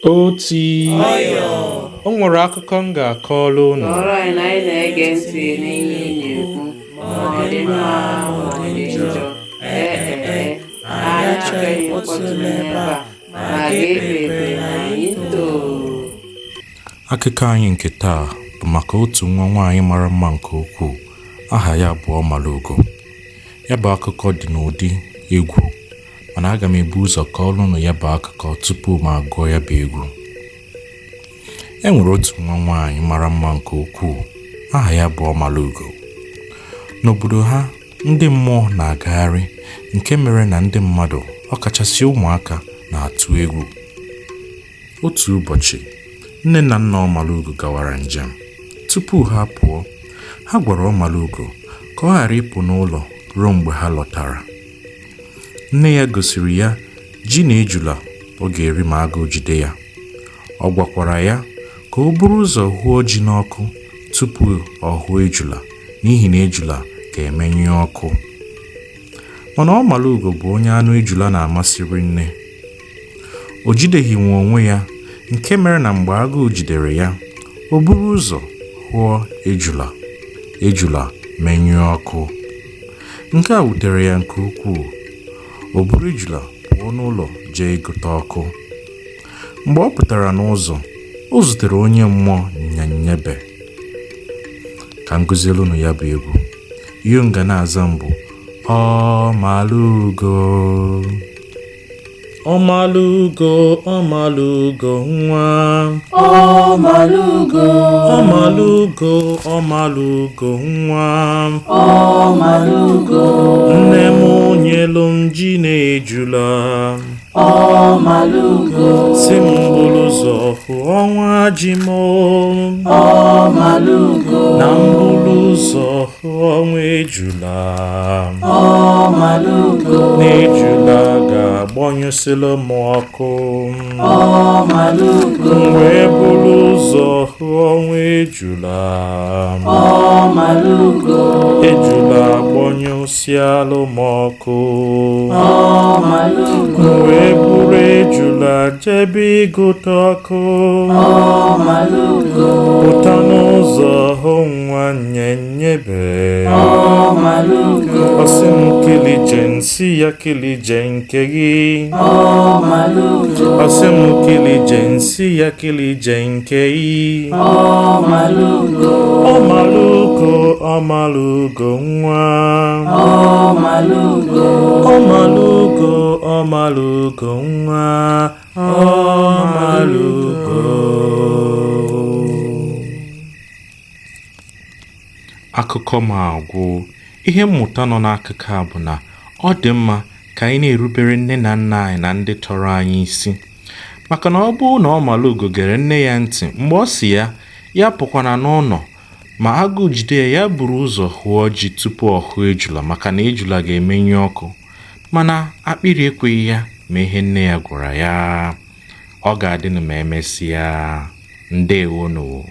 Oti o nwere akụkọ m ga-akọrọ unu. Kọọrọ anyị na anyị na-ege ntị n'ihe ị na-ekwu, ma ọ dị mma ma ọ dị njọ. Ee e, anyị achọghị mkpọtụ n'ebe a, ma ga-ekpe ekpere na anyị too. Akụkọ anyị nke taa bụ maka otu nwa nwaanyị mara mma nke ukwuu. Aha ya bụ Ọmalugo. Ya bụ akụkọ dị n'ụdị egwu, mana aga m ebu ụzọ kọọrọ unu ya bụ akụkọ tupu m agụọ ya bụ egwu. E nwere otu nwa nwaanyị mara mma nke ukwuu. Aha ya bụ Ọmalugo. N'obodo ha, ndị mmụọ na-agagharị nke mere na ndị mmadụ, ọkachasị ụmụaka, na-atụ egwu. Otu ụbọchị, nne na nna Ọmalugo gawara njem. Tupu ha pụọ, ha gwara Ọmalugo ka ọ ghara ịpụ n'ụlọ ruo mgbe ha lọtara. Nne ya gosiri ya ji na ejula ọ ga-eri ma agụụ jide ya. Ọ gwakwara ya ka o buru ụzọ hụọ ji n'ọkụ tupu ọ hụọ ejula n'ihi na ejula ga-emenyụ ọkụ. Mana Ọmalugo bụ onye anụ ejula na-amasị rinne. O jideghị nwa onwe ya nke mere na mgbe agụụ jidere ya, o buru ụzọ hụọ ejula, ejula menyụọ ọkụ. Nke a wutere ya nke ukwuu. O buru ejula pụọ n'ụlọ jee ịgụta ọkụ. Mgbe ọ pụtara n'ụzọ, o zutere onye mmụọ Nyanyebe. Ka m gụzielu unu ya bụ egwu. Ihe m ga na-aza m bụ Ọmalugo. Ọmalugo, Ọmalugo nwa. Ọmalugo, Ọmalugo, Ọmalugo nwa. Ọmalugo, Nne m nyelu m ji na ejula. Ọmalugo, Si m buru ụzọ hụ ọnwa ji m. Ọmalugo, Na m buru ụzọ hụ ọnwa ejula. Ọmalugo, Na ejula ga-agbanyụsịlụ m ọkụ. Ọmalugo, M wee buru ụzọ hụ ọnwa ejula. Ọmalugo, Ejula agbanyụsịalụ m ọkụ. Ọmalugo, M wee buru ejula jebe ịgụta ọkụ. Ọmalugo, Pụta n'ụzọ hụ nwa Nyenyebe. Ọmalugo, Ọ sị m kilije nsị ya kilije nke gị. Ọmalugo, Ọ sị m kilije nsị ya kilije nke ị. Ọmalugo, Ọmalugo, Ọmalugo nwa. Ọmalugo, Ọmalugo, Ọmalugo nwa. Ọmalugo. Akụkọ m agwụ. Ihe mmụta nọ n'akụkọ a bụ na ọ dị mma ka anyị na-erubere nne na nna anyị na ndị tọrọ anyị isi. Maka na ọ bụrụ na Ọmalugo gere nne ya ntị mgbe ọ sị ya ya pụkwana n'ụlọ ma agụụ jide ya, ya buru ụzọ hụọ ji tupu ọ hụọ ejula maka na ejula ga-emenyụ ọkụ. Mana akpịrị ekweghị ya mee ihe nne ya gwara ya. Ọ ga-adịnụ ma emesịa. Ndewonụ.